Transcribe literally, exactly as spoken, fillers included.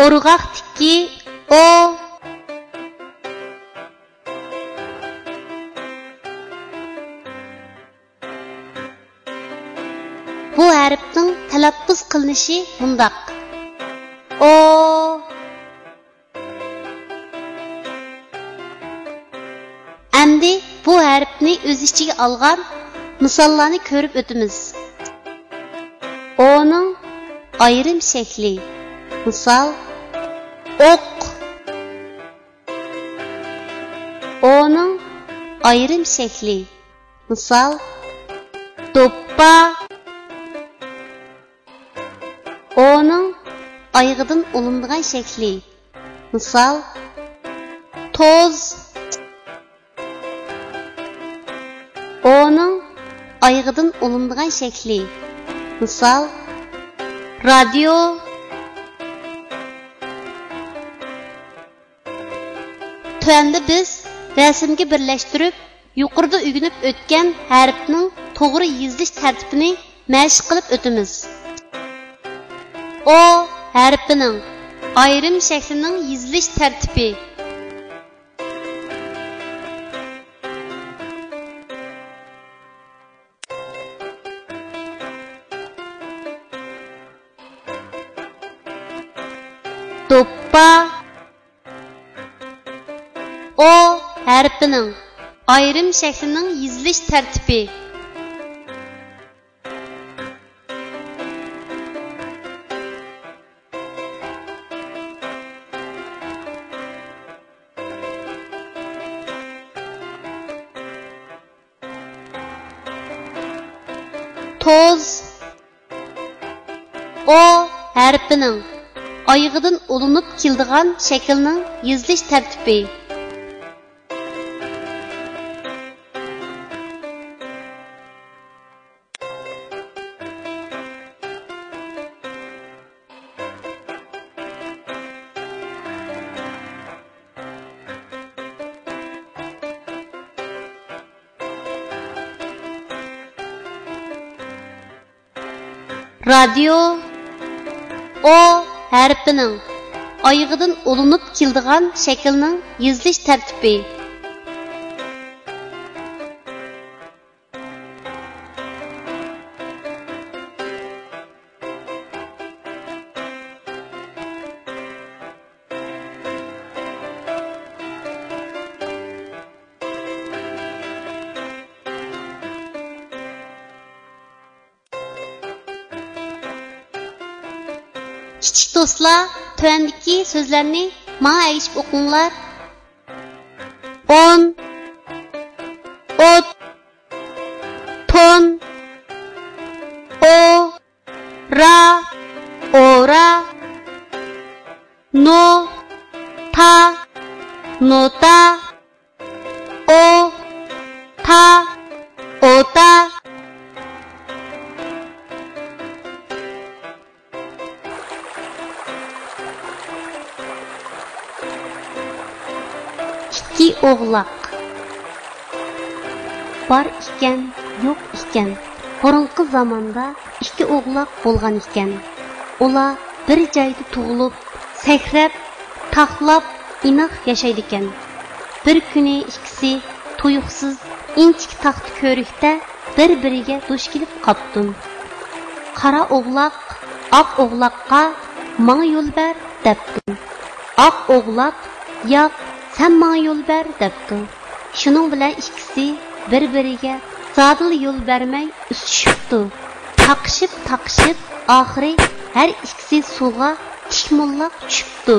ئورغاقتىكى ئو. بۇ ھەرپنىڭ تەلەپپۇز قىلىنىشى مۇنداق: ئو. ئەمدى بۇ ھەرپنى ئۆز ئىچىگە ئالغان مىساللارنى كۆرۈپ ئۆتىمىز. ئونىڭ ئايرىم شەكلى. مىسال، ئوق. ئونىڭ ئايرىم شەكلى. مىسال، دوپپا. ئونىڭ ئايىغىدىن ئۇلىنىدىغان شەكلى. مىسال، توز. ئونىڭ ئايىغىدىن ئۇلىنىدىغان شەكلى. مىسال، رادىيو. تۆۋەندە بىز رەسىمگە بىرلەشتۈرۈپ، يۇقىرىدا ئۆگىنىپ ئۆتكەن ھەرپنىڭ توغرا يېزىلىش تەرتىپىنى مەشىق قىلىپ ئۆتىمىز. ئو ھەرپىنىڭ ئايرىم شەكلىنىڭ يېزىلىش تەرتىپى. دوپپا. ئو ھەرپىنىڭ ئايرىم شەكلىنىڭ يېزىلىش تەرتىپى. توز. ئو ھەرپىنىڭ ئايىغىدىن ئۇلىنىپ كېلىدىغان شەكىلنىڭ يېزىلىش تەرتىپى. رادىيو. ئو ھەرپىنىڭ ئايىغىدىن ئۇلىنىپ كېلىدىغان شەكىلنىڭ يېزىلىش تەرتىپى. كىچىك دوستلار، تۆۋەندىكى سۆزلەرنى ماڭا ئەگىشىپ ئوقۇڭلار. ئون، ئوت، تون، ئو، را، ئورا، نو، تا، نوتا، ئو، تا، ئوتا. ئىككى ئوغلاق. بار ئىكەن، يوق ئىكەن. بۇرۇنقى زاماندا ئىككى ئوغلاق بولغان ئىكەن. ئۇلار بىر جايدا تۇغۇلۇپ، سەكرەپ، تاقلاپ، ئىناق ياشايدىكەن. بىر كۈنى ئىككىسى تۇيۇقسىز ئىنچىكە تاختا كۆۋرۈكتە بىر-بىرىگە دۇچ كېلىپ قاپتۇ. قارا ئوغلاق ئاق ئوغلاققا، «ماڭا يول بەر» دەپتۇ. ئاق ئوغلاق «ياق، سەن ماڭا يول بەر» دەپتۇ. شۇنىڭ بىلەن ئىككىسى بىر-بىرىگە زادىلا يول بەرمەي ئۈستۈشۈپتۇ. تاقىشىپ، تاقىشىپ، ئاخىرى ھەر ئىككىسى سۇغا تىك موللاق چۈشۈپتۇ.